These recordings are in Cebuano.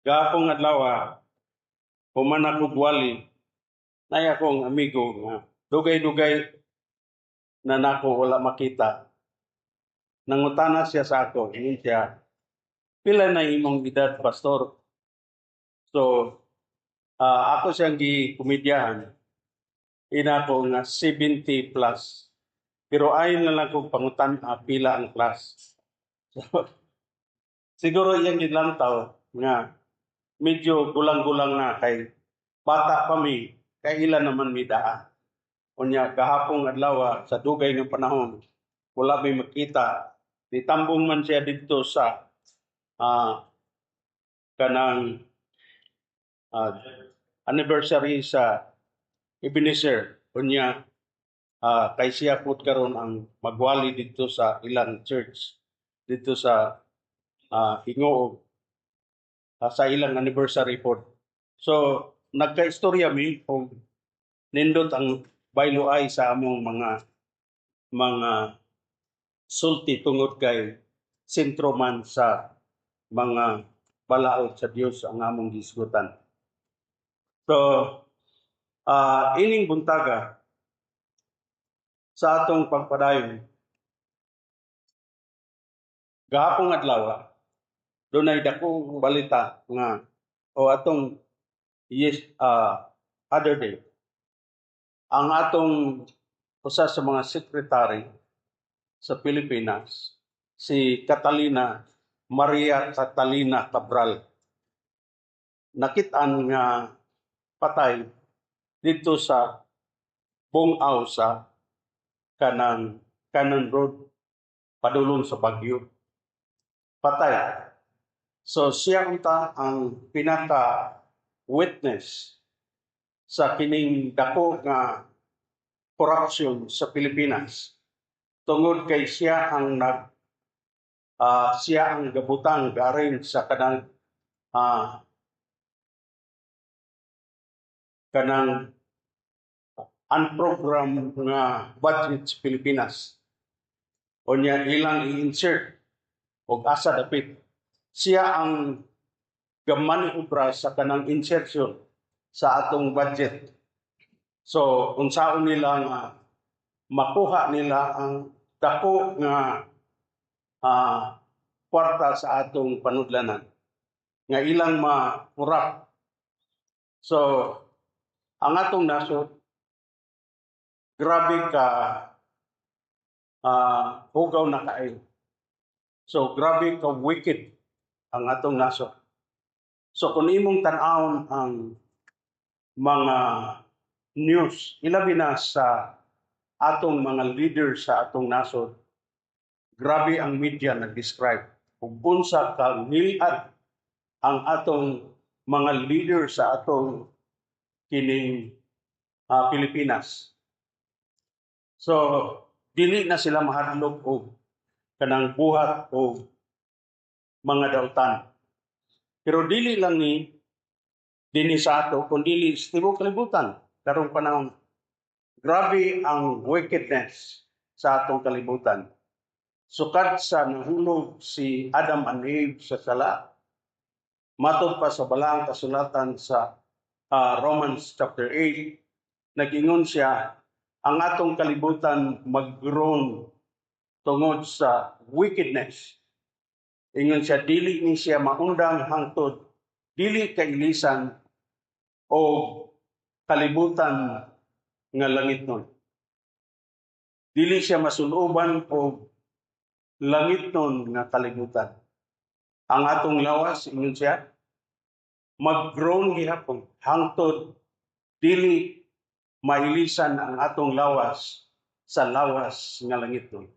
Gahapong adlaw, human ako gwali, naay akong amigo nga dugay-dugay na nako wala makita. Nangutana siya sa ako, ingon siya, "Pila na imong edad, Pastor?" So, ako siyang gikomedyahan. Ingon ko nga 70 plus. Pero ayon na lang kong pangutan pila ang plus. So, siguro iyang gilantaw nga medyo gulang-gulang na kay bata pa mi, kaila naman mi daa. Unya gahapong adlaw, sa dugay ng panahon wala mi makita. Ditambong man siya didto sa kanang anniversary sa Ebenezer. Unya kay siya pud karon ang magwali didto sa ilang church didto sa Ginoo sa ilang anniversary pod. So nagkaistorya mi og nindot ang bayloay sa among mga sulti tungod kay sentro man sa mga balaod sa Dios ang among gisgutan. So ining buntaga sa atong pagpadayon, gahapong adlaw dunay dakong balita nga o atong, yes, other day, ang atong usa sa mga secretary sa Pilipinas, si Catalina Maria Catalina Cabral, nakitaan nga patay didto sa Bongao sa kanang Kanan Road padulong sa Baguio. Patay. So siya unta ang pinaka witness sa kining dako nga corruption sa Pilipinas tungod kay siya ang gabutang ga-arrange sa kanang unprogram nga budget sa Pilipinas. Unya ilang i-insert og asa dapit. Siya ang gamaniobra sa kanang insertion sa atong budget. So unsaon nila nga makuha nila ang dako nga kwarta sa atong panudlanan nga ilang ma-corrupt. So ang atong nasod grabe ka hugaw na kaayo. So grabe ka wicked ang atong nasod. So kung imong tan-awon ang mga news, ilabi na sa atong mga leader sa atong nasod, grabe ang media nag-describe kung unsa ka ngilad ang atong mga leader sa atong kining Pilipinas. So dili na sila mahadlok og kanang buhat og mga dautan. Pero dili lang ni dinhi sa ato kundi sa tibuok kalibutan karong panahon. Grabe ang wickedness sa atong kalibutan. Sukad sa nahulog si Adam and Eve sa sala, matod pa sa balaang kasulatan sa Romans chapter 8, nag-ingon siya, ang atong kalibutan mag-groan tungod sa wickedness. Ingon siya, dili ni siya maundang hangtod dili kailisan o kalibutan nga langitnon. Dili siya masuloban og langitnon nga kalibutan. Ang atong lawas, ingon siya, mag-groan gihapon hangtod dili mailisan ang atong lawas sa lawas nga langitnon.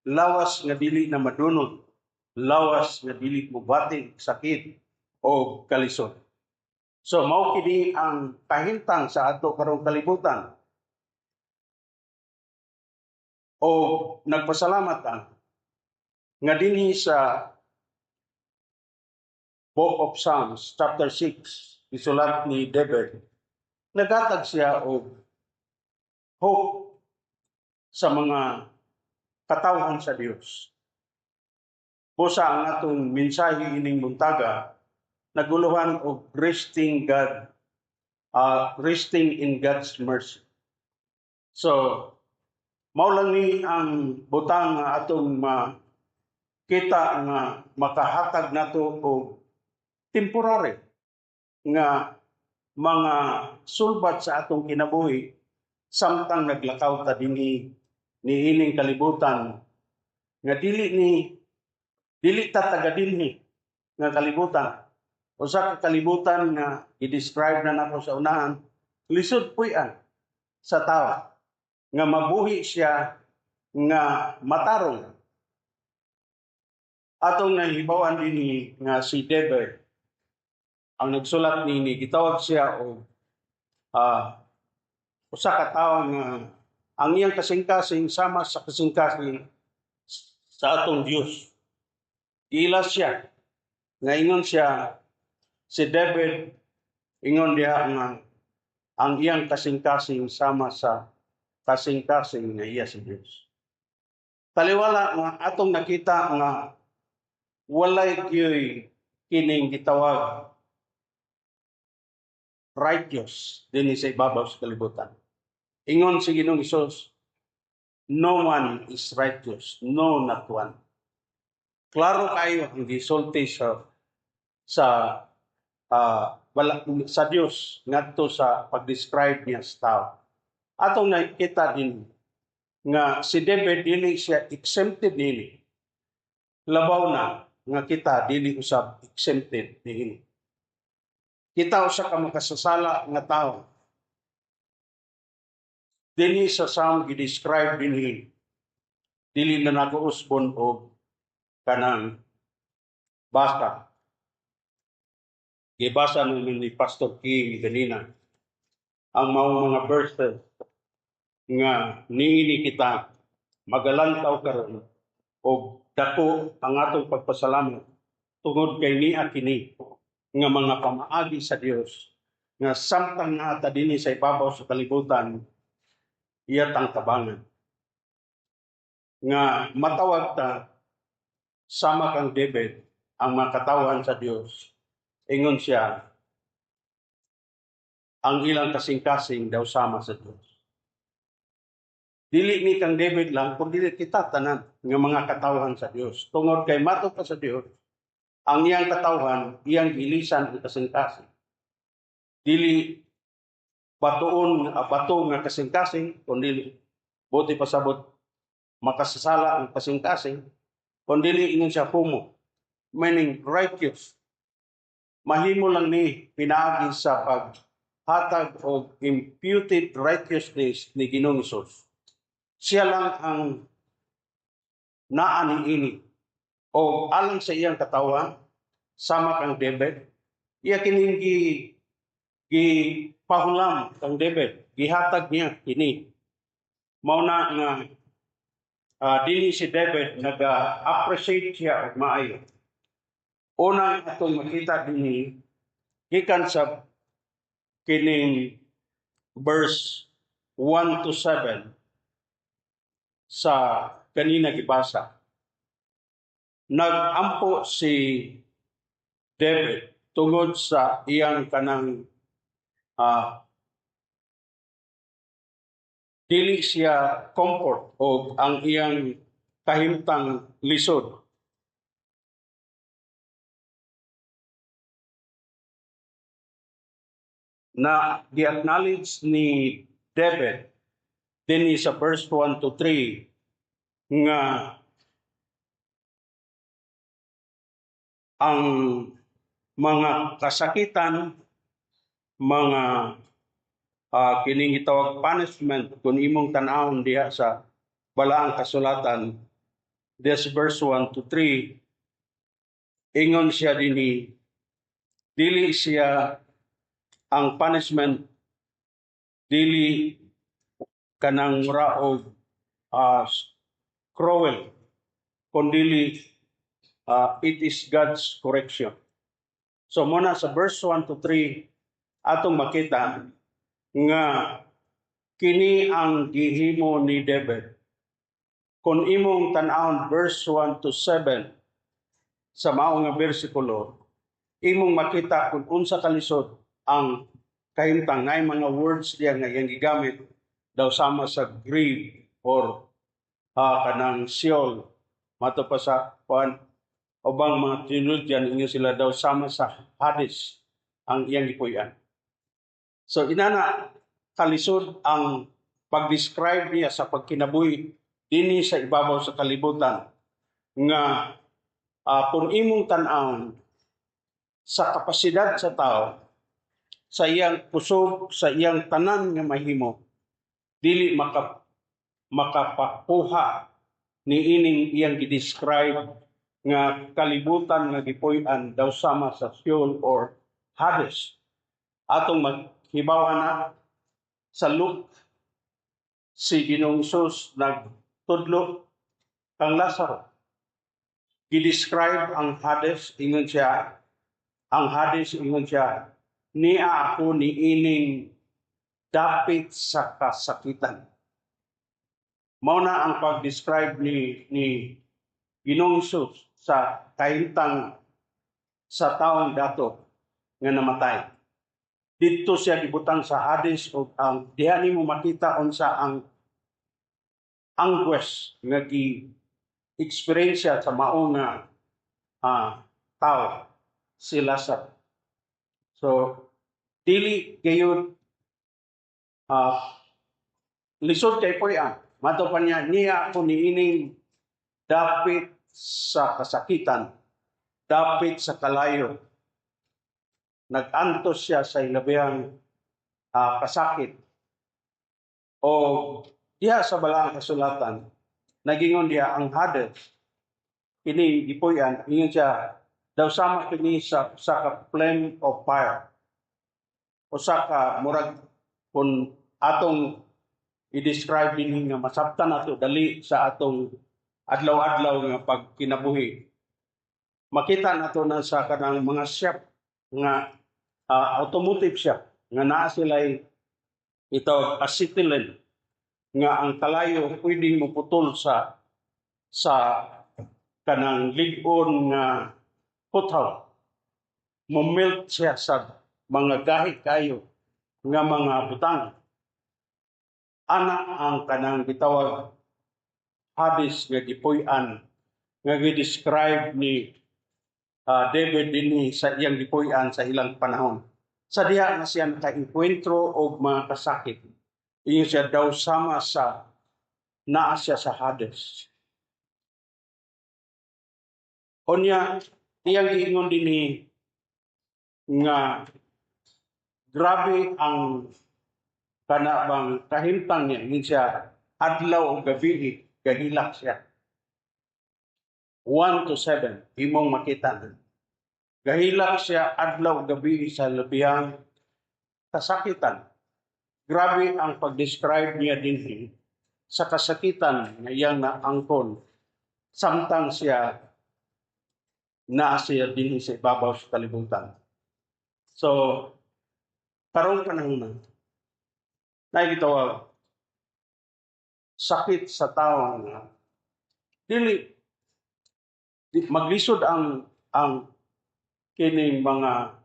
Lawas nga dili na madunot, lawas nga dili mobati sakit o kalisod. So mao kini ang kahintang sa ato karong kalibutan. O nagpasalamat ang nga dinhi sa Book of Psalms chapter 6, isulat ni David, nagatag siya og hope sa mga katawhan sa Dios. Busa ang atong mensahe ining buntaga. naguluhan og resting in God's mercy. So mao lang ni ang butang nga atong makita nga makahatag nato og temporary nga mga sulbat sa atong kinabuhi samtang naglakaw ta dinhi niining kalibutan nga dili ta taga dinhi nga kalibutan. Usa ka kalibutan nga i-describe na nako sa unahan, lisod puy-an sa tawo nga mabuhi siya nga matarong. Atong nahibaw-an dinhi nga si David ang nagsulat niini, gitawag siya og usa ka tawo nga ang iyang kasing-kasing sama sa kasing-kasing sa atong Dios. Giila siya nga ingon siya, si David, ingon diha nga ang iyang kasing-kasing sama sa kasing-kasing nga iya sa Dios. Taliwala nga atong nakita nga walay gyoy kining gitawag righteous dinhi sa ibabaw sa kalibutan. Ingon si Ginoong Hesus, "No one is righteous, no, not one." Klaro kayo ang gisulti sa sa Dios ngadto sa pag-describe niya sa tao. Atong nakita din nga si David, dili siya exempted nini. Labaw na nga kita dili usab exempted niini. Kita usa ka makasasala nga tao. Dinhi sa Psalm gi-describe dinhi, dili na nako usbon og kanang basa. Gibasa naman ni Pastor King ganina ang mga verses nga niini kita magalantaw karon og dako ang atong pagpasalamat tungod kay niya kini nga mga pamaagi sa Dios nga samtang naa ta dinhi sa ibabaw sa kalibutan, iya tang tabangan nga matawag ta sama kang David, ang mga katawhan sa Dios. Ingon siya, ang ilang kasing-kasing daw sama sa Dios. Dili ni kang David lang, kundi kita tanan nga mga katawhan sa Dios. Tungod kay matod pa sa Dios, ang iyang katawhan, iyang gilisan ang kasing-kasing. Dili batuon, bato nga kasing-kasing, kundi buot pasabot makasasala ang kasing-kasing, kundi ingon siya homo, meaning righteous. Mahimo lang ni pinaagi sa paghatag og imputed righteousness ni Ginoong Hesus. Siya lang ang naa niini. O alang sa iyang katawan, sama kang David, iya kining gi pahulam kang David, gihatag niya kini. Mao na nga dili si David naga-appreciate siya og maayo. Unang atong makita dinhi gikan sa kining verse 1 to 7 sa kanina gibasa. Nag-ampo si David tungod sa iyang kanang dili siya comfort o ang iyang kahimtang lisod. Na gi-acknowledge ni David dinhi sa verse 1 to 3 nga ang mga kasakitan, mga kining gitawag punishment, kung imong tan-awon diha sa balaang kasulatan, this verse 1 to 3, ingon siya dinhi, dili siya ang punishment, dili kanang mura og cruel, kundili it is God's correction. So muna sa verse 1 to 3 atong makita nga kini ang gihimo ni David. Kung imong tan-awon verse 1 to 7 sa mao nga bersikulo, Imong makita kung unsa kalisod ang kahimtang. Naay mga words diya nga iyang gigamit daw sama sa grave or kanang Sheol, mato pa sa kuan, ubang mga theologian, ingon sila daw sama sa Hades ang iyang gipuy-an. So inana kalisod ang pag-describe niya sa pagkinabuhi dinhi sa ibabaw sa kalibutan nga kung imong tan-awon sa kapasidad sa tao, sa iyang kusog, sa iyang tanan nga mahimo, dili makapakuha ni ining iyang gi-describe nga kalibutan nga gipuy-an daw sama sa Sheol or Hades. Atong maghibaw na sa Luke, si Ginoong Hesus nagtudlo kang Lazaro. Gi-describe ang Hades, ingon siya, ang Hades, ingon siya, "Niya ako ni ining dapit sa kasakitan." Mao na ang pag-describe ni Ginoong Hesus sa kahimtang sa taong dato nga namatay. Didto siya gibutang sa Hades ug ang diha nimo makita unsa ang anguish nga gi experience sa mao nga tao, si Lazaro. So dili gayud lisod kay puy-an. Mato pa niya, "Niya ako niining dapit sa kasakitan, dapit sa kalayo." Nag-antos siya sa ilabihang kasakit. O diha sa Balaang Kasulatan, nagingon diha ang Hades, kini gipuy-an, ingon siya, daw sama kini sa ka flame of fire. Usa ka murag kung atong i-describe dinhi nga masabtan nato dali sa atong adlaw-adlaw nga pagkinabuhi. Makita nato na sa kanang mga shop nga automotive shop nga naa sila ito acetylene nga ang kalayo pwedeng moputol sa kanang lig-on nga putol. Mo-melt siya sa mga gahi kayo nga mga butang. Ana ang kanang gitawag Hades nga gipuy-an nga gi-describe ni David dinhi sa iyang gipuy-an sa ilang panahon. Sa diha nga siya nakaengkwentro og mga kasakit. Ingon siya daw sama sa naa siya sa Hades. Unya, iyang giingon dinhi nga grabe ang kana bang kahimtang niya. Ingon siya, adlaw o gabi gahilak siya. 1 to 7, imong makita. Gahilak siya adlaw gabi sa labihang kasakitan. Grabe ang pag-describe niya dinhi sa kasakitan nga iyang naangkon samtang siya naa siya dinhi sa ibabaw sa kalibutan. So, karong panahon na, naay gitawag sakit sa tao nga dili maglisod ang kining mga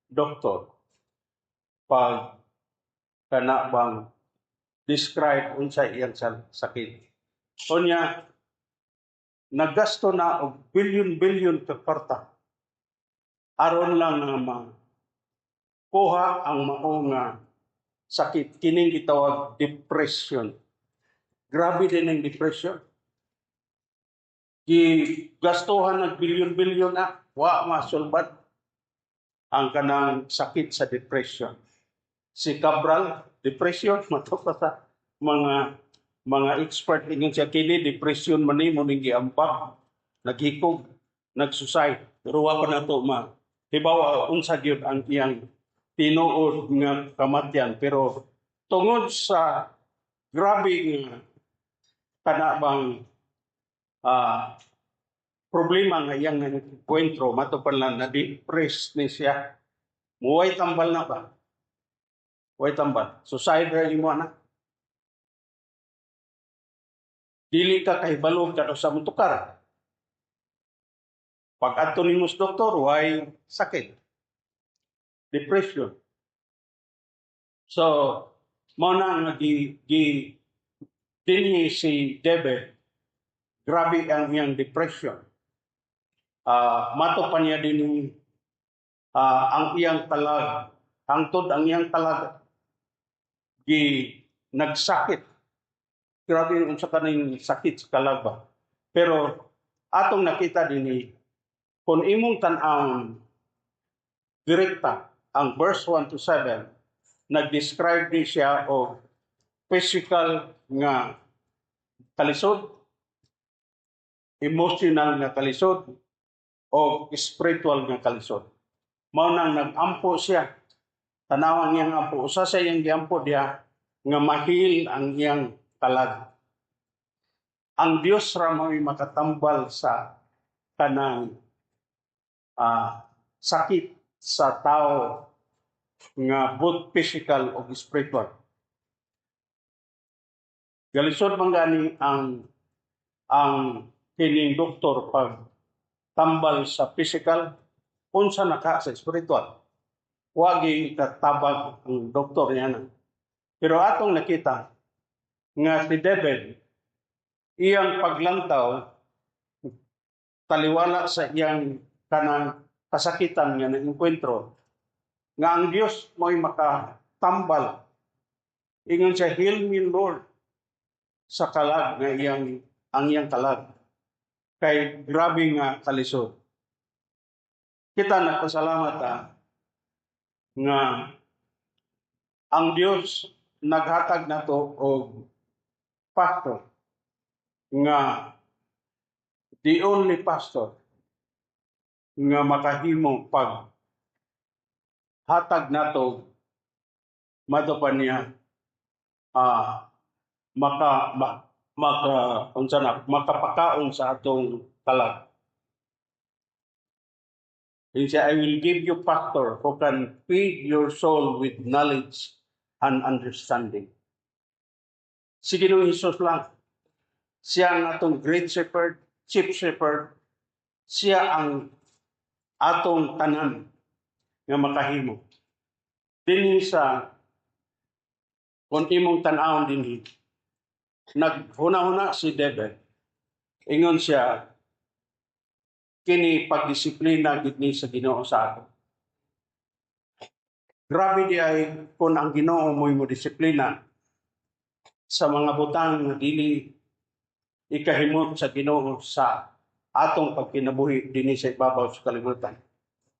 doktor pag kana bang describe unsa iyang sakit. Unya, naggasto na og billion-billion ka kwarta aron lang nga makuha ang mao nga sakit, kining gitawag depression. Grabe din ang depression. Gigastuhan ng billion-billion na wa masulbad ang kanang sakit sa depression. Si Cabral, depression, mato pa sa mga expert, ingon siya kini depression man ni mo ning giambak, naghikog, nagsusay. Pero wa pa nato ma hibaw unsa gyud ang iyang tinuod nga kamatyan, pero tungod sa grabe nga kana bang problema nga iyang nagkwentro, mato pa lang na depressed ni siya. Muway tambal na ba? Way tambal. Suicide ra imo na. Dili ka kahibalo kada sa motukar. Pag adto nimo sa doktor, way sakit? Depression. So, mao na nga gi, gi dinhi si David, grabe ang iyang depression. Mato pa niya din ang iyang kalag, hangtod ang iyang kalag gi nagsakit. Grabe unsa kaning sakit sa kalag ba. Pero atong nakita dinhi, kung imong tan-awon direkta ang verse 1 to 7, nag-describe ni siya og physical nga kalisod, emotional nga kalisod, o spiritual nga kalisod. Mao nang nag-ampo siya. Tanawa ang iyang ampo. Usa sa iyang giampo diha nga ma-heal ang iyang kalag. Ang Dios ra mo'y makatambal sa kanang sakit sa tao nga both physical o spiritual. Galisod man gani ang kining doktor pag tambal sa physical, unsa na ka sa spiritual? Wagi katabang ang doktor niya na. Pero atong nakita nga si David, iyang paglantaw taliwala sa iyang kanang kasakitan nga naengkwentro, nga ang Dios mo'y makatambal. Ingon siya, "Heal me, Lord," sa kalag nga iyang ang iyang kalag kay grabe nga kalisod. Kita nagpasalamat ta nga ang Dios naghatag nato og pastor nga the only pastor nga makahimo pag hatag nato, mato pa niya maka ma, maka unsa na makapakaon sa atong kalag. He said, "I will give you pastor who can feed your soul with knowledge and understanding." Si Ginoong Hesus lang. Siya ang atong great shepherd, chief shepherd. Siya ang atong tanan nga makahimo. Dinhi sa kung imong tan-awon dinhi, naghuna-huna si David. Ingon siya, kini pagdisiplina gid ni sa Ginoo sa ato. Grabe di ay kung ang Ginoo mo'y mo disiplina sa mga butang nga dili ikahimot sa Ginoo sa atong pagkinabuhi dinhi sa ibabaw sa kalibutan.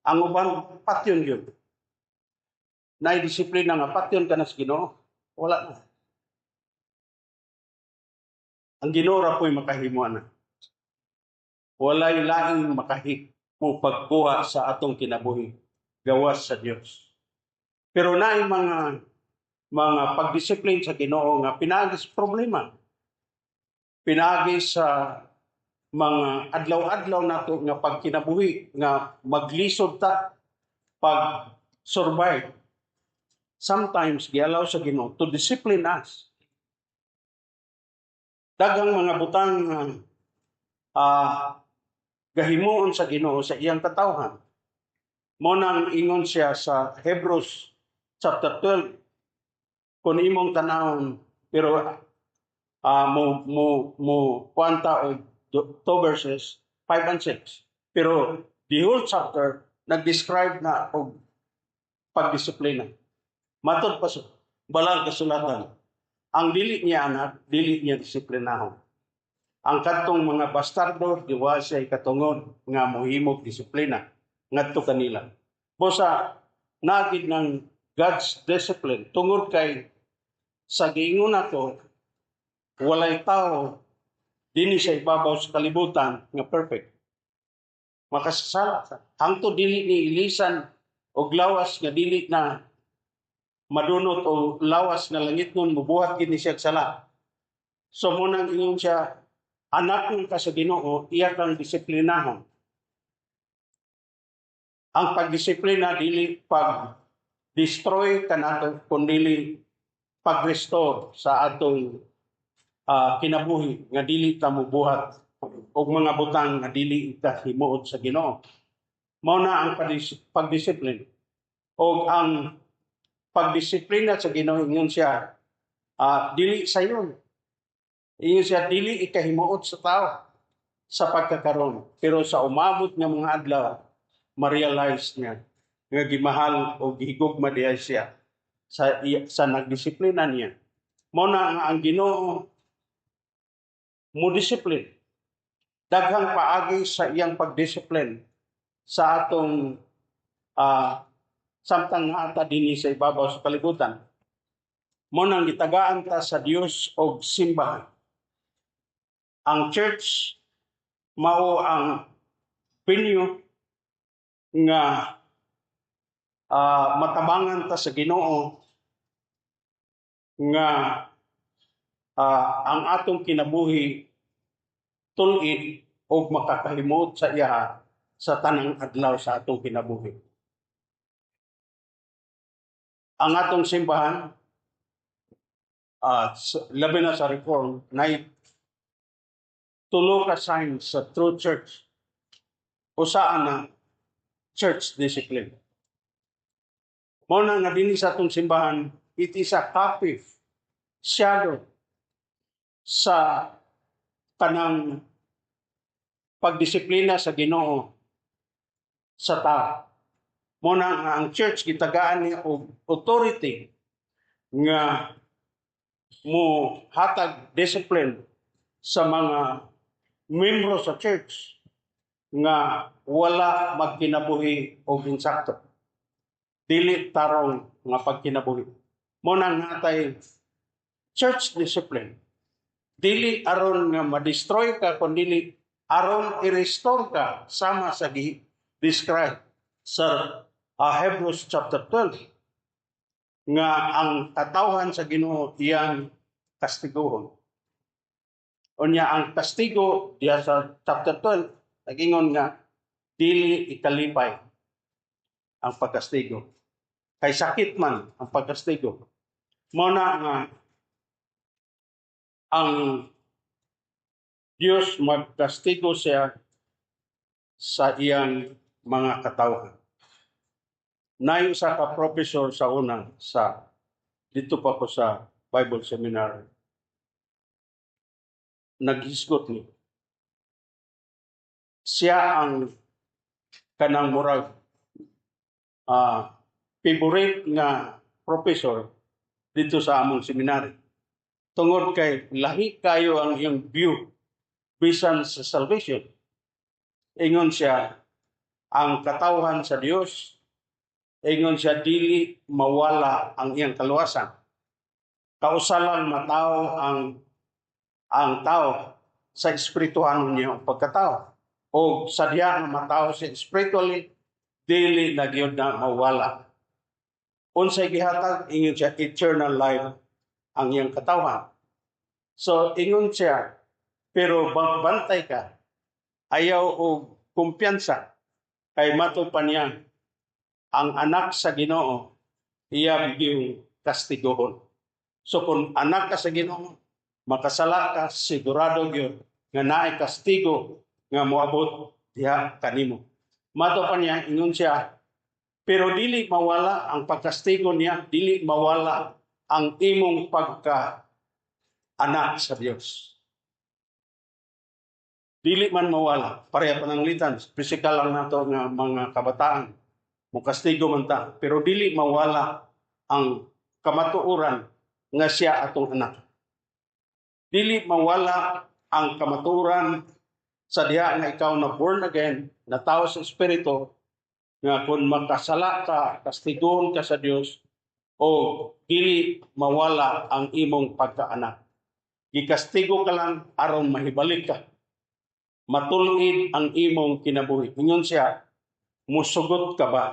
Ang uban patyon yun. Naay disiplina nga patyon ka na sa Ginoo. Wala na. Ang Ginoo ra po'y makahimo na. Walay laing makahimo pagkuha sa atong kinabuhi gawas sa Dios. Pero naay mga pagdisiplin sa Ginoo nga pinaagi sa problema. Pinaagi sa mga adlaw-adlaw nato nga pagkinabuhi nga maglisod ta pag survive. Sometimes gi-allow sa Ginoo to discipline us. Daghang mga butang nga gahimuon sa Ginoo sa iyang katawhan. Mo nang ingon siya sa Hebrews chapter 12, kung imong tanawon, pero mo mo mo kuanta og two verses, 5 and 6. Pero the whole chapter nag-describe na og pagdisiplina. Matod pa sa balang kasulatan, ang dili niya anak, dili niya disiplinahon. Ang kadtong mga bastardo, di wa siya katungod nga mohimog disiplina ngadto kanila. Busa nagid ng God's discipline tungod kay sa giingon nako, walay tao dinhi sa ibabaw sa kalibutan nga perfect. Makasasala ka. Hangtod dili ni ilisan og lawas nga dili na madunot o lawas nga langitnon, mubuhat gid ni siya og sala. So mo nang ingon siya, anak ng ka sa Ginoo, iya kang disiplinahon. Ang pagdisiplina dili pag destroy kanato kundi pag-restore sa atong kinabuhi nga dili ta mobuhat Og mga butang nga dili ikahimuot sa Ginoo. Mao na ang pagdisiplin. Og ang pagdisiplina sa Ginoo, ingon siya, dili sayon. Ingon siya, dili ikahimuot sa tao sa pagkakaron. Pero sa umabot nga mga adlaw, ma-realize niya nga gimahal o gihigugma diay siya sa nagdisiplina niya. Mao na nga ang Ginoo mo discipline. Daghang paagi sa iyang pagdisiplin sa atong samtang nga ata dinhi sa ibabaw sa kalibutan. Mao nang gitagaan ta sa Dios og simbahan. Ang church mao ang venue nga matabangan ta sa Ginoo nga ang atong kinabuhi tul-id og makakahimot sa iya sa tanang adlaw sa atong kinabuhi. Ang atong simbahan, labi na sa Reform, na tulo ka signs sa true church. Usa na, church discipline. Mao na nga dinhi sa atong simbahan, it is a copy, shadow sa kanang pagdisiplina sa Ginoo sa tao. Mao na nga ang church gitagaan niya og authority nga mo hatag discipline sa mga membro sa church nga wala magkinabuhi og insakto. Dili tarong nga pagkinabuhi. Mao na nga natay church discipline. Dili aron nga ma-destroy ka, kundi aron i-restore ka sama sa gi-describe sa Hebrews chapter 12 nga ang katawhan sa Ginoo iyang kastiguhon. Unya ang kastigo diya sa chapter 12 nagingon nga dili ikalipay ang pagkastigo. Kay sakit man ang pagkastigo. Mao na nga ang Dios magkastigo siya sa iyang mga katawhan. Naay usa ka professor sa una, sa dito pa ko sa Bible Seminar. Naghisgot ni. Siya ang kanang murag favorite nga professor dito sa among seminary. Tungod kay lahi kayo ang iyang view bisan sa salvation. Ingon siya, ang katawhan sa Dios, ingon siya, dili mawala ang iyang kaluwasan. Kausalan matao ang tao sa espirituhanon niya ang pagkatao. O sa diha nga matao siya spiritually, dili na gyud na mawala. Unsay gihatag, ingon siya, eternal life ang iyang katawhan. So ingon siya, pero bantay ka, ayaw og kumpiyansa kay mato pa niya, ang anak sa Ginoo iya gyung kastiguhon. So kung anak ka sa Ginoo, makasala ka, sigurado gyud nga naay kastigo nga moabot diha kanimo. Mato pa niya, ingon siya, pero dili mawala ang pagkastigo niya, dili mawala ang imong pagka anak sa Dios. Dili man mawala. Pareha pananglitan, physical lang nato nga mga kabataan. Mukastigo man ta, pero dili mawala ang kamatuoran nga siya atong anak. Dili mawala ang kamatuoran sa diha nga ikaw na born again, na tao sa espiritu, nga kung makasala ka, kastigon ka sa Dios o dili mawala ang imong pagkaanak. Gikastigo ka lang aron mahibalik ka. Matulid ang imong kinabuhi. Ingon siya, musugot ka ba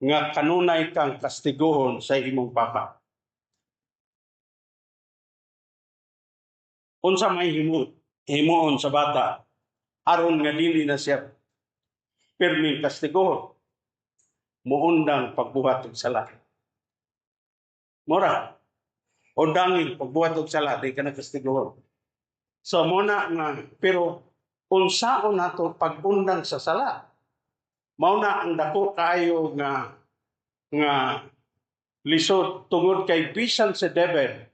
nga kanunay kang kastiguhon sa imong papa? Unsa may himuon sa bata aron nga dili na siya pirming kastiguhon? Muundang pagbuhat og sala. Mora. Undangin pagbuhat og sala, di ka na kastiguhon. So mao na nga, pero unsaon nato pag-undang sa sala? Mao na ang dako kaayo nga lisod tungod kay bisan si David,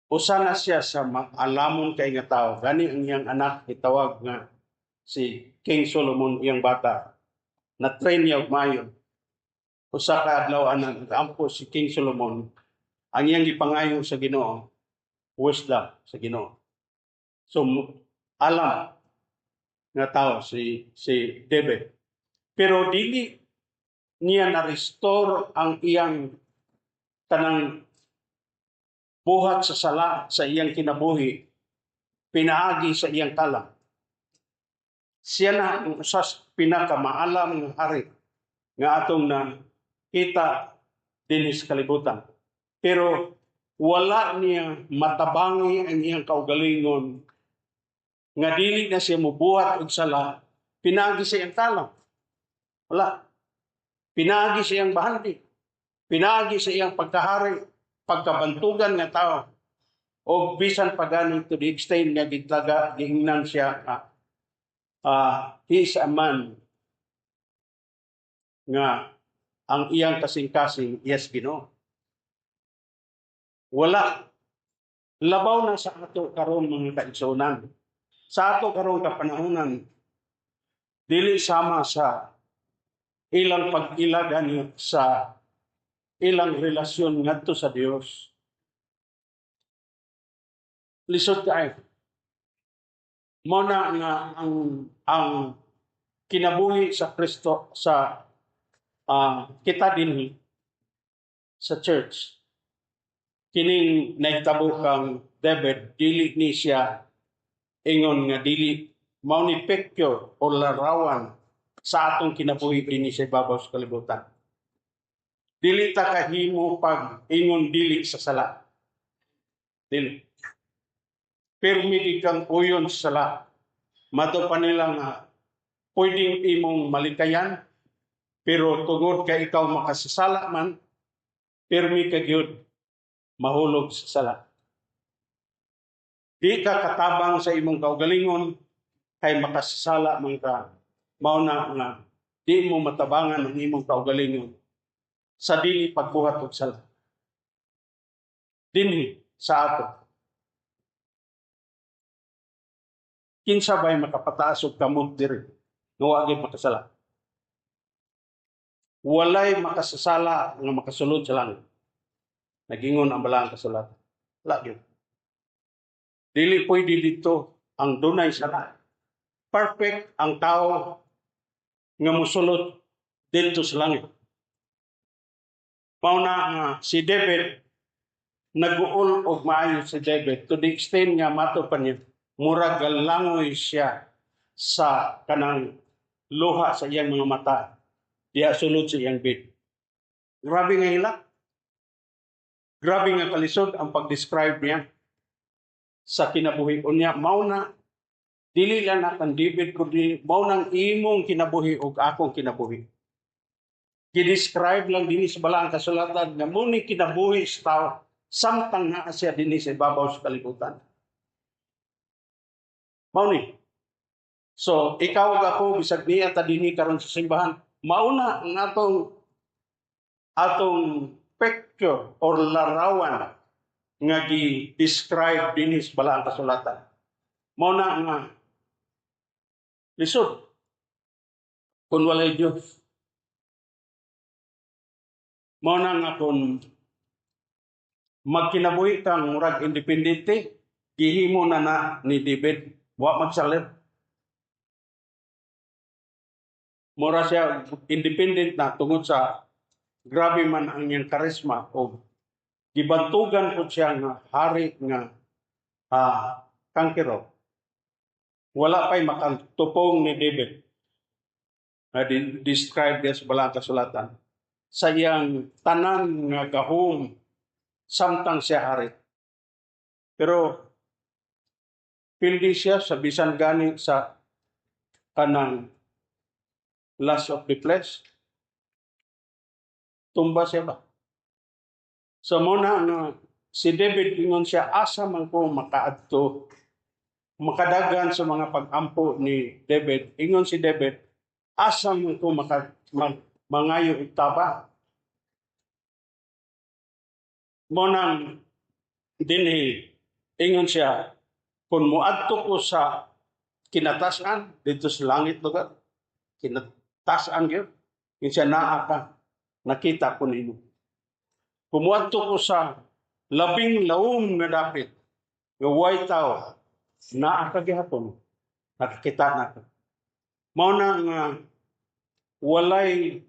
usa na siya sa maalamon kay nga tao. Gani ang iyang anak gitawag nga si King Solomon, iyang bata. Na-train niya og maayo. Usa ka adlaw anang nag-ampo si King Solomon, ang iyang gipangayo sa Ginoo, wisdom sa Ginoo. So alam nga tao si David. Pero dili niya na-restore ang iyang kanang buhat sa sala sa iyang kinabuhi pinaagi sa iyang kalam. Siya na ang usa sa pinakamaalam nga hari nga atong nakita dinhi sa kalibutan. Pero wala niya matabangi ang iyang kaugalingon nga dili na siya mubuhat og sala pinaagi sa iyang kalam. Wala. Pinaagi sa iyang bahandi. Pinaagi sa iyang pagkahari, pagkabantugan nga tao. O bisan pa gani to the extent nga gitlaga, giingnan siya nga he is a man nga ang iyang kasing-kasing, yes, Ginoo. Wala. Labaw na sa ato karon, mga kaigsuonan. Sa ato karon kapanahonan, dili sama sa ilang pag-ila gani sa ilang relasyon ngadto sa Dios. Lisod kaayo. Mao na nga ang kinabuhi sa Kristo sa kita dinhi sa church, kining nahitabo kang David, dili ni siya ingon nga dili mao ni picture o larawan sa atong kinabuhi dinhi sa ibabaw sa kalibutan. Dili ta kahimo pag ingon dili sa sala. Dili. Pirmi gid kang uyon sa sala. Mato pa nila nga pwedeng imong malikayan, pero tungod kay ikaw makasasala man, pirmi ka gyud mahulog sa sala. Di ka katabang sa imong kaugalingon kay makasasala man ka. Mao na nga di mo matabangan ang imong kaugalingon sa dili pagbuhat og sala. Dinhi sa ato, kinsa bay makapataas og kamot diri nga wa gyud makasala? Walay makasasala nga makasulod sa langit, nagingon ang Balaang Kasulatan. Wala gyud. Dili pwede dito ang dunay sala. Perfect ang tao nga mosulod didto sa langit. Mao na nga si David, nag-uol og maayo si David to the extent nga mato pa niya murag langoy siya sa kanang luha sa iyang mga mata diha sulod sa iyang bed. Grabe nga hilak. Grabe nga kalisod ang pag-describe niya sa kinabuhi unya. Mao na dili lang na kang David kundi mao nang imong kinabuhi ug akong kinabuhi. Gi-describe lang dinhi sa Balaang Kasulatan nga mao ni kinabuhi sa tao samtang naa siya dinhi sa ibabaw sa kalibutan. Mao ni. So, ikaw ug ako, bisag niya ta dinhi karon sa simbahan, mao na ang atong picture or larawan nga gi-describe dinhi sa Balaang Kasulatan. Mao na nga lisod kung walay Dios. Mao na nga kung magkinabuhi kang murag independente, gihimo na na ni David, wa magsalit. Mura siya independent na tungod sa grabe man ang iyang karisma o gibantugan po siya nga hari nga conqueror. Wala pa'y makatupong ni David na describe niya sa Balaang Kasulatan sa iyang tanan nga gahom samtang siya hari. Pero pildi siya sa bisan gani sa kanang lust of the flesh. Tumba siya ba? So mao na nga Si David, ingon siya, "Asa man ko makaadto?" Makadagan sa mga pag-ampo ni David. Ingon si David, "Asa man ko mangayo og tabang?" Mao nang dinhi ingon siya, "Kung muadto ko sa kinatasan," dito sa langit lugar, kinatasan gyud. Ingon siya, "Naa ka, nakita ko nimo. Kung muadto ko sa labing lawom nga dapit, nga way tao, naa ka gihapon, nakakita na ka." Mao na nga walay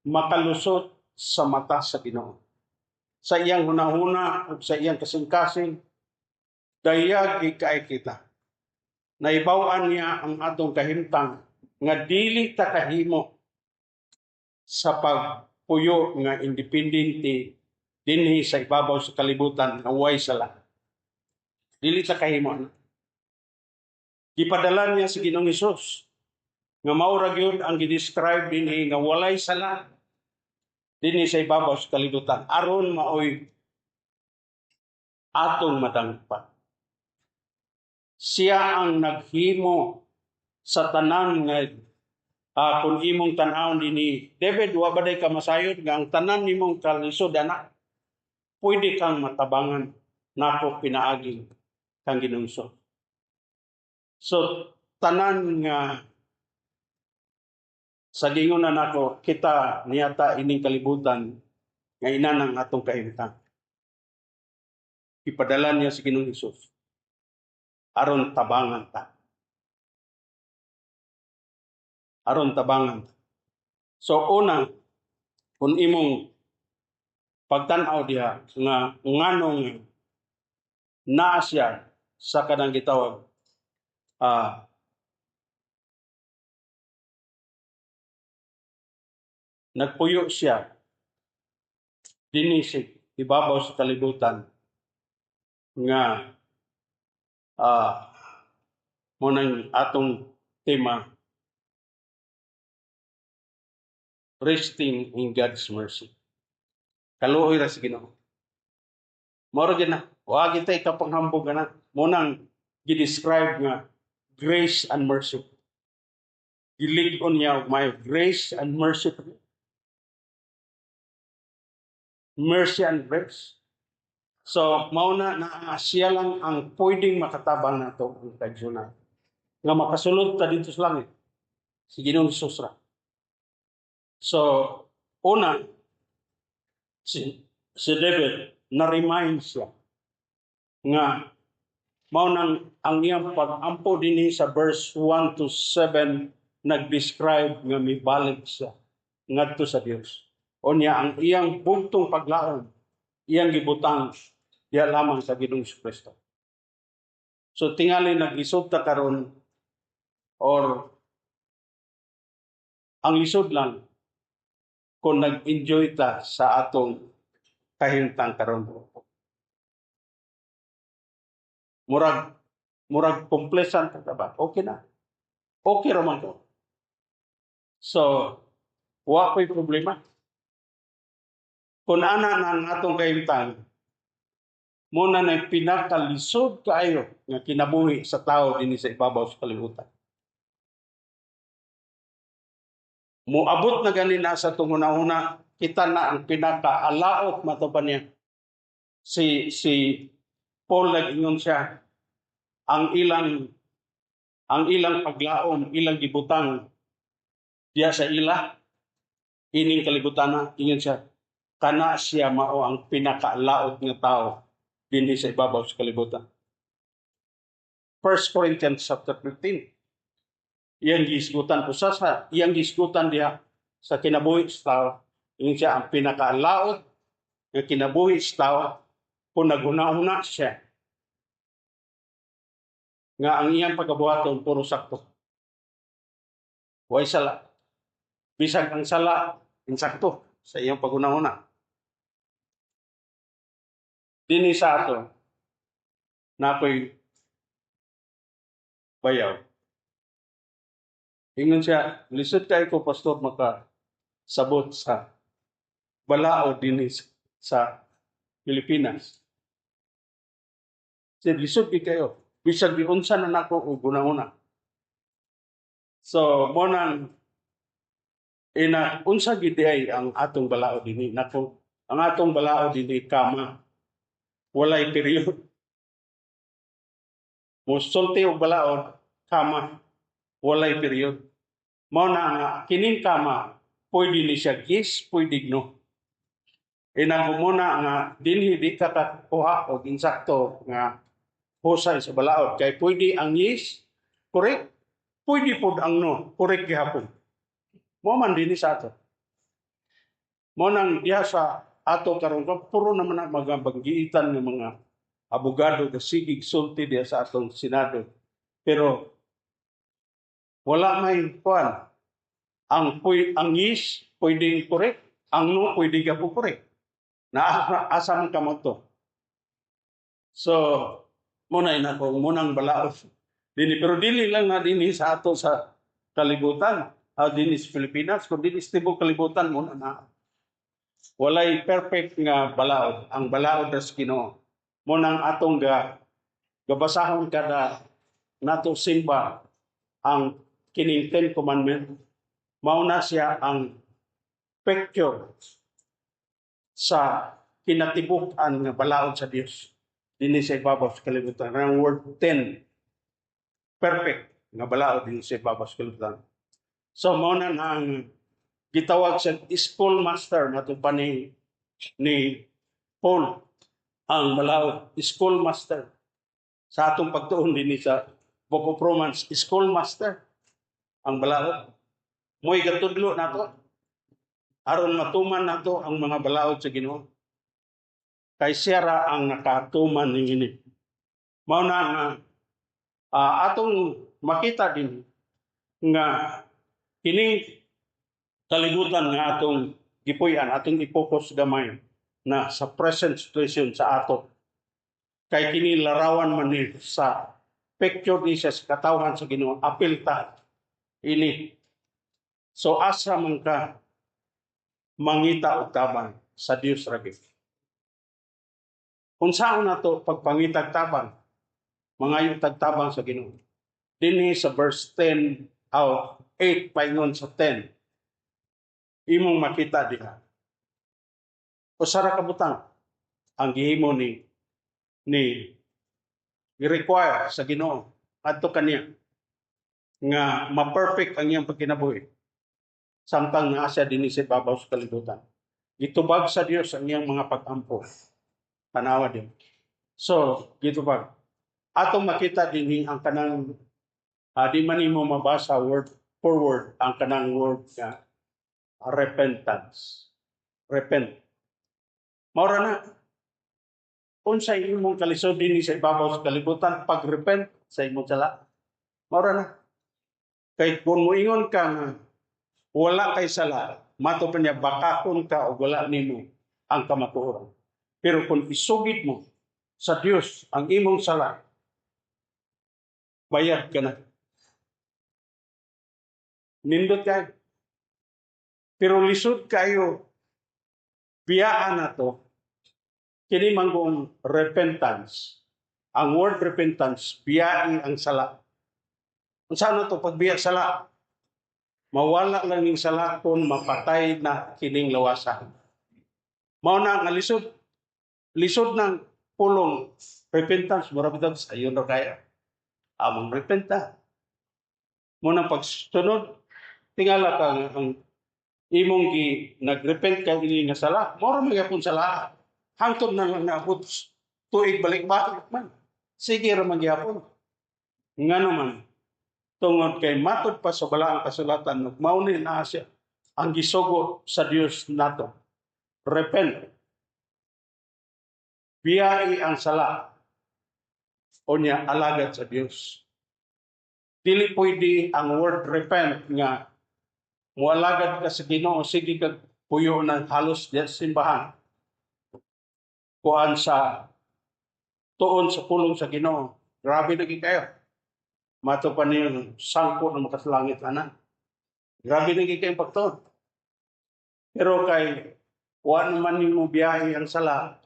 makalusot sa mata sa Ginoo. Sa iyang hunahuna ug sa iyang kasing-kasing, dayag kay kita. Naibaw-an niya ang atong kahimtang nga dili ta kahimo sa pagpuyo nga independente dinhi sa ibabaw sa kalibutan nga way sala. Dili ta kahimo na. Gipadala niya si Ginoong Hesus nga mao ra gyud ang gi-describe dinhi nga walay sala dinhi sa ibabaw sa kalibutan aron maoy atong madangpan. Siya ang naghimo sa tanan nga kung imong tan-awon dinhi, David, wa ba day ka masayod nga ang tanan nimong kalisod ana pwede kang matabangan nako pinaagi kang Ginoong Hesus? So tanan nga sa gingon na nako, kita niyata ining kalibutan nga ina ng atong kahimtang. Ipadala niya si Ginoong Hesus aron tabangan ta. Aron tabangan ta. So una, kung imong pagtan-aw diha nga nganong naa siya sa kanang gitawag nagpuyo siya dinhi sa ibabaw sa kalibutan nga mao nang atong tema, resting in God's mercy. Kaluoy ra sa Ginoo. Mao ra gyud na. Wa kita ikapanghambog na. Mao nang gi-describe nga grace and mercy. Gilig-on niya og may grace and mercy. Mercy and grace. So, mao na na siya lang ang pwedeng makatabang nato ang kaigsuonan nga makasulod ta dito sa langit. Si Ginoong Hesus ra. So, una, si David, na-remind siya nga mao nang ang iyang pag-ampo dinhi sa verse 1 to 7 nag-describe nga mibalik siya ngadto sa Dios. Unya ang iyang bugtong paglaom, iyang gibutang diha lamang sa Ginoong Kristo. So tingali naglisod ta karon or ang lisod lang kung nag-enjoy ta sa atong kahimtang karon. Murag complacent ta ba? Okay na. Okay ra man ko. So, wa ko'y problema. Kung ana na ang atong kahimtang, mao na na pinakalisod kaayo nga kinabuhi sa tao dinhi sa ibabaw sa kalibutan. Moabot na gani na sa atong hunahuna, kita na ang pinakaalaot mato pa niya. Si Paul, nag-ingon siya, ang ilang paglaom, ilang gibutang diya sa ila ining kalibutan na, ingon siya, kana siya mao ang pinakaalaot nga tao dinhi sa ibabaw sa kalibutan. 1 Corinthians chapter 15. Iyang gihisgutan ko sa iyang gihisgutan diha sa kinabuhi sa tao. Ingon siya, ang pinakaalaot nga kinabuhi sa tao kung naghuna-huna siya nga ang iyang pagabuhaton puro sakto. Way sala. Bisag ang sala, insakto sa iyang paghuna-huna. Dinhi sa ato, naa ko'y bayaw. Ingon siya, "Lisod kay ko, pastor, maka sabot sa balaod dinhi sa Pilipinas. Sir, lisod gyud kayo. Bisag giunsa na nako og hunahuna. So, mo nang ina unsa gid ay ang atong balaod dinhi nako? Ang atong balaod dinhi, kama, walay period. Mosulti og balaod, kama, walay period. Mao na nga kining kama, pwede ni siya yes, pwede no. Ina mo na nga dinhi di ka kakuha og insakto nga husay sa balaod kay pwede ang yes, correct, pwede pod ang no, correct gihapon. Mo man dinhi sa ato. Mo nang diha sa ato karon puro naman ang mga banggiitan ng mga abogado ga sigig sulti diha sa atong Senado. Pero wala may kuan. Ang yes pwedeng correct, ang no pwede ka po correct. Na asa man ka mo to. So, muna ina ko munang balaod dinhi, pero dili lang na dinhi sa ato sa kalibutan, dinhi sa Pilipinas, kun dinhi sa tibuok kalibutan muna na. Walay perfect nga balaod. Ang balaod ra sa Ginoo. Munang atong ga gabasahon kada nato simba ang kining Ten Commandment. Mao na siya ang picture sa kinatibuk-an nga balaod sa Dios dinhi sa ibabaw sa kalibutan. Ang word 10, perfect nga balaod dinhi sa ibabaw sa kalibutan. So mao na ang gitawag sa schoolmaster nato pa ni Paul ang balaod, schoolmaster sa atong pagtuon dinhi sa Book of Romans, schoolmaster ang balaod. Mo'y gatudlo nato aron matuman nato ang mga balaod sa Ginoo. Kay siya ra ang nakatuman niini. Mao na nga atong makita din nga kining kalibutan nga atong gipuy-an, atong i-focus gamay na sa present situation sa ato. Kay kini larawan man ni sa picture ni siya sa katawhan sa Ginoo, apil ta ini. So asa man ka mangita og tabang? Sa Dios ra gyud. Unsaon nato pagpangitag tabang? Mangayo tag tabang sa Ginoo. Dinhi sa verse 10 aw 8 paingon sa 10. Imong makita diha. Usa ra ka butang ang gihimo ni require sa Ginoo adto kaniya nga ma-perfect ang iyang pagkinabuhi samtang naa siya dinhi sa ibabaw sa kalibutan. Gitubag sa Dios ang iyang mga pag-ampo. Tanawa din. So, gitubag. Atong makita dinhi ang kanang di man nimo mabasa word for word ang kanang word nga repentance. Repent. Maura na. Unsay imong kalisod dinhi sa ibabaw sa kalibutan? Pag-repent sa imong sala. Maura na. Kay kung moingon ka nga wala kay sala, mato pa niya, bakakon ka o wala nimo ang kamatuoran. Pero kung isugid mo sa Dios ang imong sala, bayad ka na. Nindot kayo. Pero lisod kayo biyaan na to kini manggong repentance. Ang word repentance, biyai ang sala. Unsa na to pagbiya sala? Mawala lang ning sala kung mapatay na kining lawasa. Mao na nga lisod lisod ng pulong repentance, mura bitaw sayon ra kaya. Among repenta. Mo nang pagsunod, tingala ka nga ang imong gi nagrepent ka ini nga sala, mao ra magyapon sala. Hangtod na lang naabot tuig, balik-balik man. Sige ra man gyapon. Ngano man, tungod kay matod pa sa balaang kasulatan, mao ni naa siya ang gisugo sa Dios nato. Repent. Biyai ang sala. Unya alagad sa Dios. Dili pwede ang word repent nga mualagad ka sa Ginoo, sige kag puyo ng halos di sa simbahan. Kuan sa tuon sa pulong sa Ginoo. Grabe na gyud kayo. Mato pa niyo sangko ng makaslangit ana. Grabe na gyud kayo pagtuon. Pero kay wa naman nimo biyahe ang sala,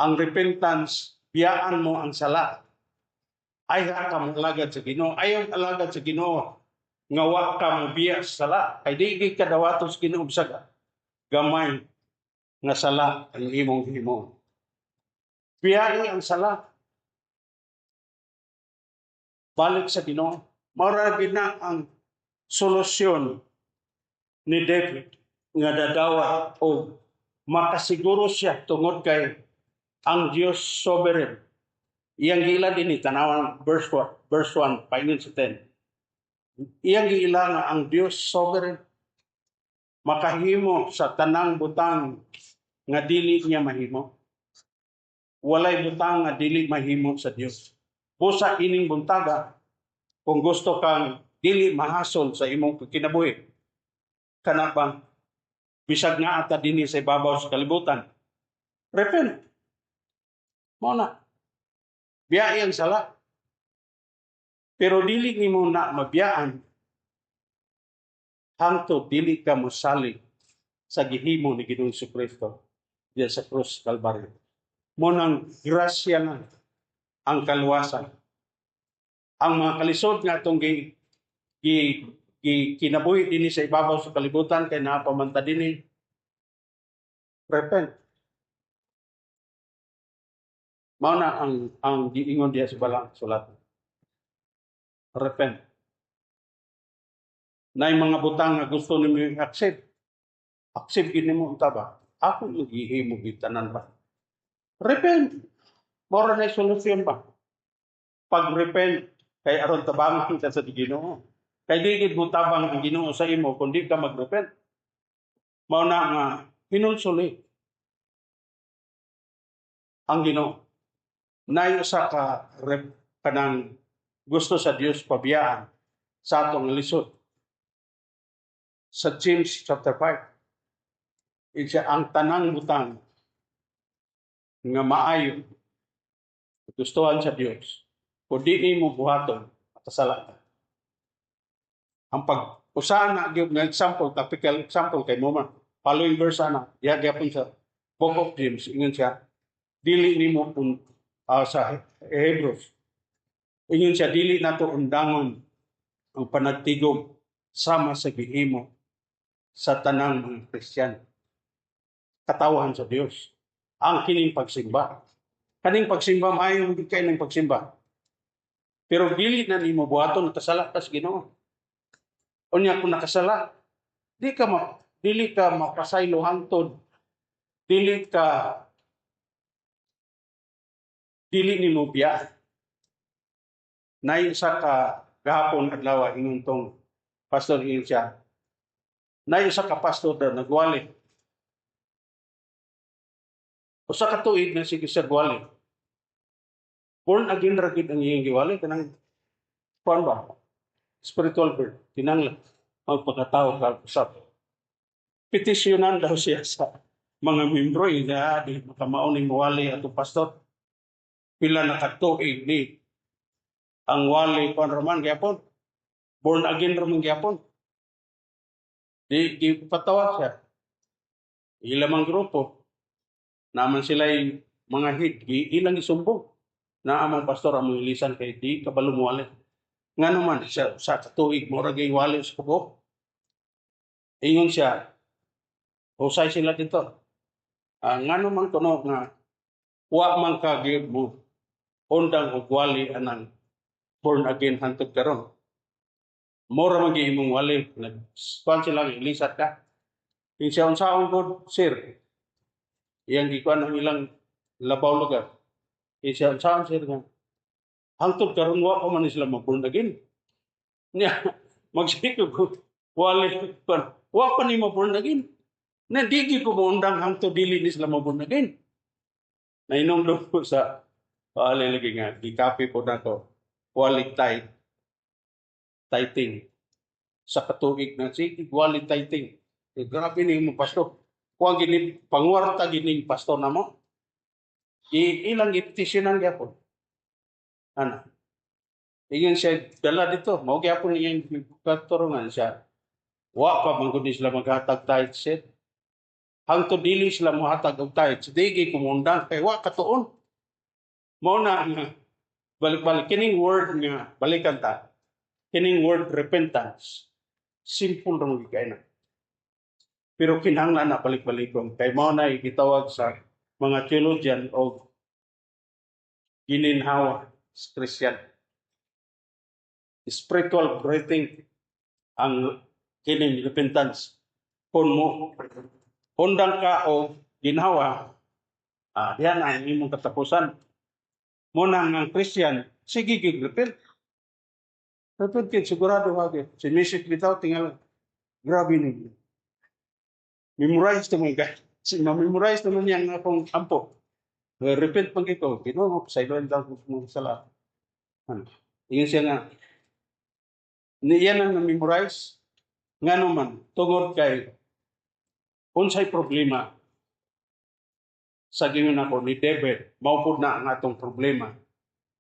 Ang repentance, biyaan mo ang sala. Ay ka alagad sa Ginoo. Ayaw alagad sa Ginoo nga wa ka mo biya sa sala. Kay di gid ka dawaton sa Ginoo bisag gamay nga sala ang imong himo. Biyai ang sala. Balik sa Ginoo. Mao ra gid na ang solusyon ni David nga dadawat o makasiguro siya tungod kay ang Dios sovereign. Iyang giila dinhi, tanawan verse 1, verse 1 paingon sa 10. Iyang giila nga ang Dios sovereign, makahimo sa tanang butang nga dili niya mahimo. Walay butang nga dili mahimo sa Dios. Busa ining buntaga, kung gusto kang dili mahasol sa imong kinabuhi, kana bang bisag nga ata dinhi sa ibabaw sa kalibutan, repent. Mao na. Biyai ang sala. Pero dili nimo na mabiyaan hangtod dili ka mosalig sa gihimo ni Ginoong Kristo diya sa krus Kalbaryo. Mao nang grasya na ang kaluwasan. Ang mga kalisod nga atong gi, gi, gi kinabuhi dinhi sa ibabaw sa kalibutan kay naa pa man ta dinhi, repent. Mao na ang giingon diya sa balang sulat. Repent. Nay mga butang nga gusto nimo i-accept. Accept gid nimo unta ba? Ako yung gihimo gid tanan ba? Repent. Mao ra na solusyon ba? Pag repent kay aron tabangan ka sa Ginoo. Kay di gid mo tabang ang Ginoo sa imo kung di ka mag-repent. Mao na nga hinulsuli ang Ginoo. Nay usa ka rep, kanang gusto sa Dios pabiyaan sa atong lisod. Sa James chapter 5, siya ang tanang butang nga maayo gustuhan sa Dios, kung di nimo buhaton, makasala ka. Ang pag usahan na gyud nga example, typical example kay mo man following verse ana diha gyapon sa Book of James, ingon siya dili nimo kun sa Hebrews, ingon siya dili nato undangon ang panagtigom sama sa gihimo sa tanang mga Kristiyan, katawhan sa Dios. Ang kining pagsimba, kaning pagsimba, maayo gid kay ning pagsimba, pero dili na nimo buhaton, nakasala ka sa Ginoo. Unya kung nakasala, di ka ma, dili ka mapasaylo hangtod dili ka dili nimo biya. Nay usa ka gahapon adlaw, ingon tong pastor, ingon siya. Nay usa ka pastor daw nagwali. Usa ka tuig na sige siya gwali. Born again ra gid ang iyang giwali, kanang kuan ba? Spiritual birth. Kinanglan magpakatao ka usab. Petisyonan daw siya sa mga membro, eh, na di makamao ning wali ato, pastor. Pila na katuig ni ang wali, kuan raman gyapon. Born again raman gyapon. Di di patawag siya. Ila mang grupo. Naman sila mga head, ilang isumbong na among pastor among ilisan kay di kabalo mo wali. Nga naman sa katuig mo ra wali sa kubo. Ingon siya, husay sila dito. Nga naman kuno nga wa man ka gyud mo undang og wali anang born again hantod karon. Mora man gyud imong wali, nagkuan sila, ilisat ka. Ingon siya, unsaon gud, sir? Iyang gikuan ang ilang labaw lugar. Ingon siya, unsaon, sir, nga hangtod karon wa pa man sila ma-born again. Nya magsige ko wali kuan, wa pa ni ma-born again. Na di gyud ko moundang hangtod dili ni sila ma-born again. Nainumdum ko sa wali lagi nga gikapi po nako wali tithe tithing sa katuig na sige wali tithing. Eh, grabe ni mo, pastor. Kuan gini panguwarta gining pastor namo. Ilang gipetisyonan gyapon. Ano? Ingon siya, dala dito. Mao gyapon iyang katurungan siya. Wa pa man gud ni sila maghatag tithe set. Hangtod dili sila mohatag og tithes, di gyud ko muundang kay wa katuon. Mao na nga balik-balik kining word nga balikan ta. Kining word repentance. Simple ra man kay na. Pero kinahanglan na balik-balikon kay mao na gitawag sa mga theologian og gininhawa sa Christian. Spiritual breathing ang kining repentance. Kung mo undang ka og ginhawa, diyan ang imong katapusan. Mao na ang Christian, sige gyud repent. Repent gyud sigurado ka gyud. Si Mrs. bitaw tingal grabe ni. Memorize to mo ka. Si ma-memorize naman niya ang akong ampo. Repent man ko, Ginoo, pasayloan daw ko mga sala. Ano? Ingon siya nga, niya nang na-memorize, ngano man, tungod kay unsay problema sa gingon ako ni David, mao pud na ang atong problema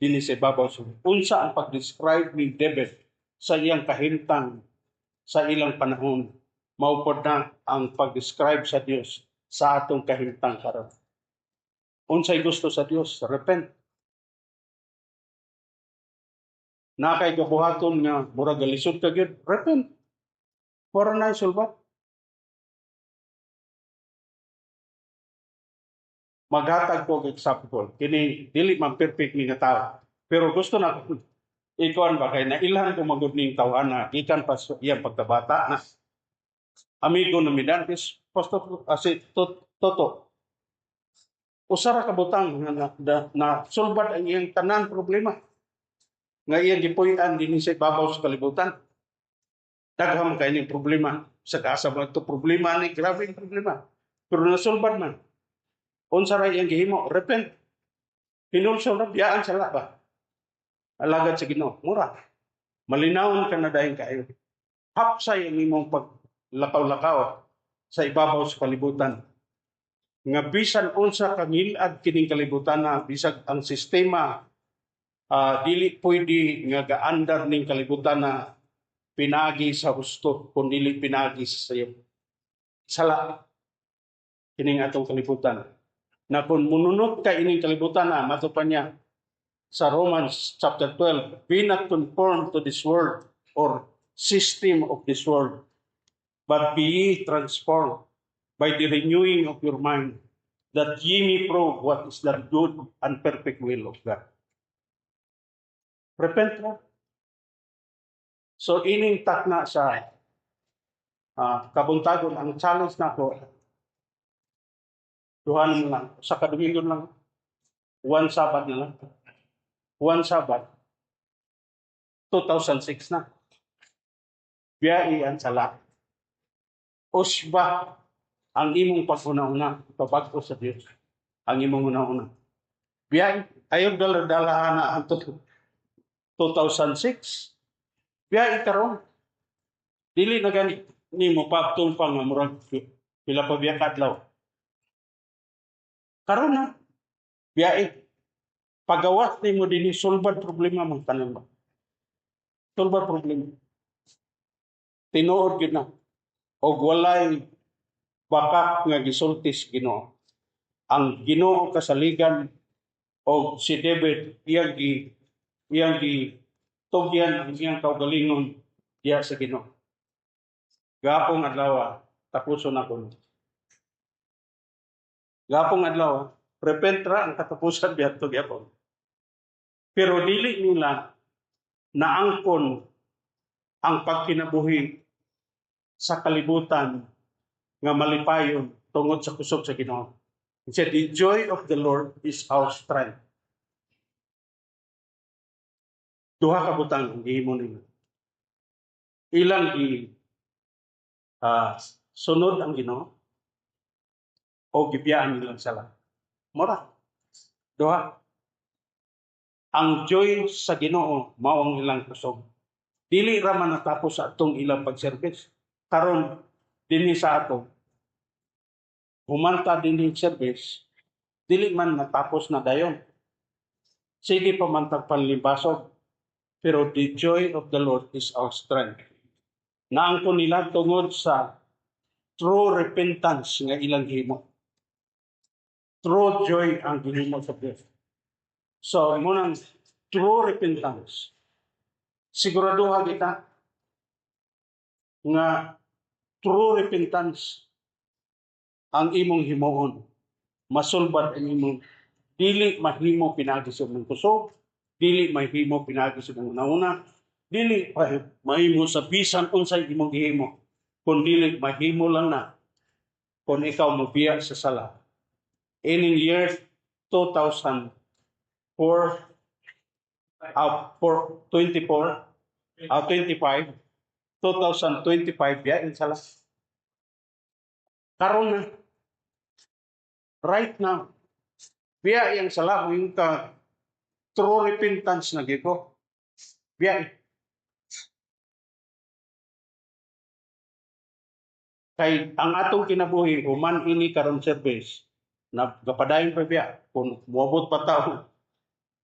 dinhi sa ibabaw sa unsa ang pag-describe ni David sa iyang kahimtang sa ilang panahon, mao pud na ang pag-describe sa Dios sa atong kahimtang karon. Unsay gusto sa Dios? Repent. Na kay gabuhaton nga murag galisod ka gyud, repent. Mura na sulbat. Maghatag ko og example. Kini dili man perfect ni nga tao. Pero gusto na ikuan ba kay nailhan ko magud ning tawhana gikan pa sa iyang pagkabata na amigo na midantes pastor asi Toto. Usa ra ka butang nga na sulbad ang iyang tanan problema nga iyang gipuy-an dinhi sa ibabaw sa kalibutan. Daghan man kay ning problema sa kaasa ba ito problema ni, grabe ang problema. Pero nasulbad man. Unsa ra iyang gihimo? Repent. Hinulsol ra, biyaan sala ba? Alagad sa Ginoo. Mura. Malinawon ka na dayon kaayo. Hapsay ang imong paglakaw-lakaw sa ibabaw sa kalibutan. Nga bisan unsa ka ngilad kining kalibutan na bisag ang sistema dili pwede nga gaandar ning kalibutan na pinagi sa husto kun dili pinagi sa sayo. Sala kining atong kalibutan. Na kung mununot ka ining kalibutan na, mato pa niya sa Romans chapter 12, "Be not conformed to this world or system of this world, but be ye transformed by the renewing of your mind, that ye may prove what is the good and perfect will of God." Repent mo. So ining takna sa kabuntagon, ang challenge nako, duha na lang, sa kadomingo lang, one Sabbath na lang. One Sabbath, 2006 na. Biyai ang sala. Usba ang imong pag-una-una, pabag-o sa Dios. Ang imong una-una. Biyai, ayaw dala-dala na ang 2006. Biyai karon. Dili na gani nimo paabton pa nga murag pila pa biya kadlaw. Karon na. Biyai. Pagawas nimo dinhi, sulbad problema mong tanan ba. Sulbad problema. Tinuod gyud na. Og walay bakak nga gisultis Ginoo. Ang Ginoo kasaligan og si David iyang gi tugyan ang iyang kaugalingon diha sa Ginoo. Gapong adlaw, tapuson ako. Gapong adlaw, repent ra ang katapusan biya gyapon. Pero dili nila naangkon ang pagkinabuhi sa kalibutan nga malipayon tungod sa kusog sa Ginoo. He said, "The joy of the Lord is our strength." Duha ka butang ang gihimo nila. Ilang gi sunod ang Ginoo o gibiyaan nilang sala. Mora. Duha. Ang joy sa Ginoo mao ang ilang kusog. Dili ra man natapos sa atong ilang pagserbis. Karon dinhi sa ato humanta dinhi service, dili man natapos na dayon. Sige pa man tag panlimbasog, pero the joy of the Lord is our strength. Naangkon nila tungod sa True repentance nga ilang himo. True joy ang gihimo sa Dios. So, mao nang true repentance. Siguraduha kita nga true repentance ang imong himuon. Masulbad ang imong dili mahimo pinaagi sa imong kusog, dili mahimo pinaagi sa imong una, dili pa mahimo sa bisan unsay imong gihimo, kun dili mahimo lang na kung ikaw mobiya sa sala. Ining year 2004, 4, 24, 25, 2025, biyain sala. Karon na. Right now. Biya iyang sala kung yung ka true repentance na gyud ko. Biya. Kay ang atong kinabuhi human ini karon service na gapadayon pa biya kung moabot pa tao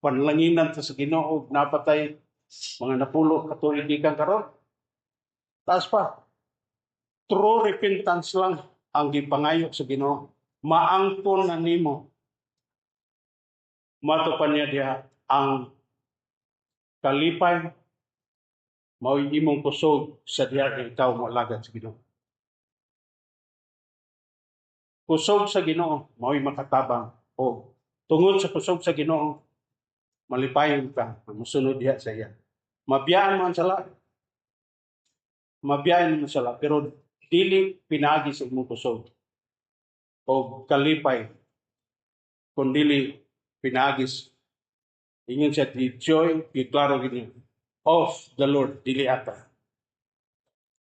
panlanginan ta sa Ginoo, napatay mga napulo ka tuig gikan karon, taas pa. True repentance lang ang gipangayo sa Ginoo, maangkon na nimo. Mato pa niya diha, ang kalipay mao'y imong kusog sa diha nga ikaw moalagad sa Ginoo. Kusog sa Ginoo mao'y makatabang o tungod sa kusog sa Ginoo, malipayon ka musunod diha sa iya. Mabiyaan mo ang sala. Mabiyaan mo ang sala, pero dili pinaagi sa imong kusog o kalipay, kun dili pinaagi, ingon siya, the joy, giklaro gini, of the Lord, dili ata.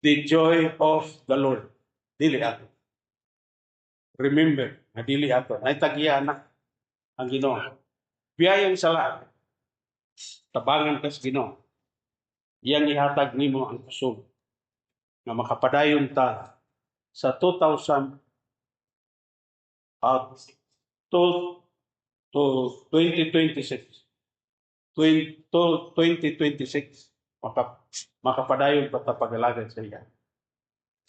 The joy of the Lord, dili ato. Remember, nga dili ato. Naitagiya na ang Ginoo. Biyayang sala. Tabangan ka sa Ginoo. Iyang ihatag nimo ang kusog nga makapadayon ta sa 2000 at to to 2026, 20 to 2026, makapadayon pa ta pag-alagad sa iya.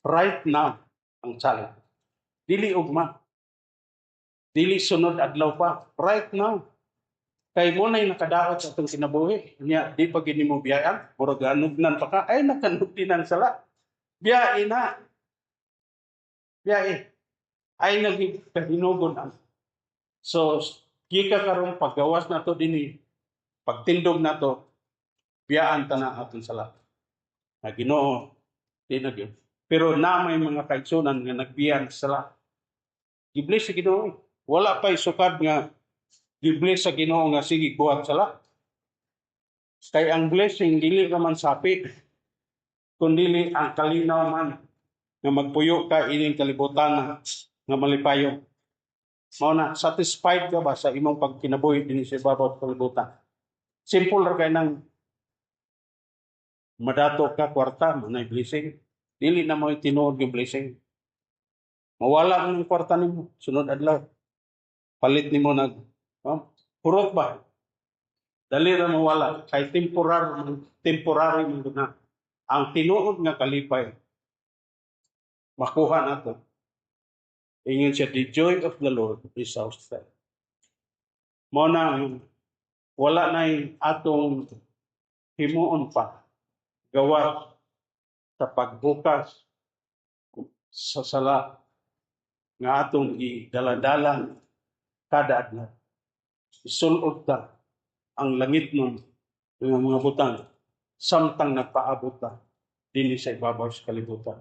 Right now ang challenge. Dili ugma. Dili sunod adlaw pa. Right now. Kay mao na'y nakadaot sa atong kinabuhi. Nya, di pa gini mo biyaan. Murag anugnan pa ka. Ay, nakanugdi ng sala. Biyae na. Biyae. Ay, naging kahinugon ang. So, gika karong paggawas nato dinhi, pagtindog nato, biyaan ta na atong sala. Na Ginoo, di na gyud. Pero na may mga kaigsunan nga nagbiyan sa sala. Gibless sa Ginoo. Wala pa'y sukad nga gibless sa Ginoo nga sige buhat sala. Kay ang blessing dili ka man sapi, kun dili ang kalinaw man nga magpuyo ka ining kalibutan nga malipayon. Mao na, satisfied ka ba sa imong pagkinabuhi dinhi sa ibabaw sa kalibutan? Simple ra kay nang madato ka kwarta, mao blessing. Dili na mo tinuod yung blessing. Mawala man ang kwarta nimo sunod adlaw. Palit nimo nag, oh, purot ba? Dali ra mawala kay temporary, temporary man na. Ang tinuod nga kalipay makuha nato. Ingon siya, "The joy of the Lord is our strength." Mao na wala na atong himuon pa gawa sa pagbukas sa sala nga atong gidala-dala kada adlaw. Isulod ta ang langit nun ng mga butang samtang nagpaabot ta dinhi sa ibabaw sa kalibutan.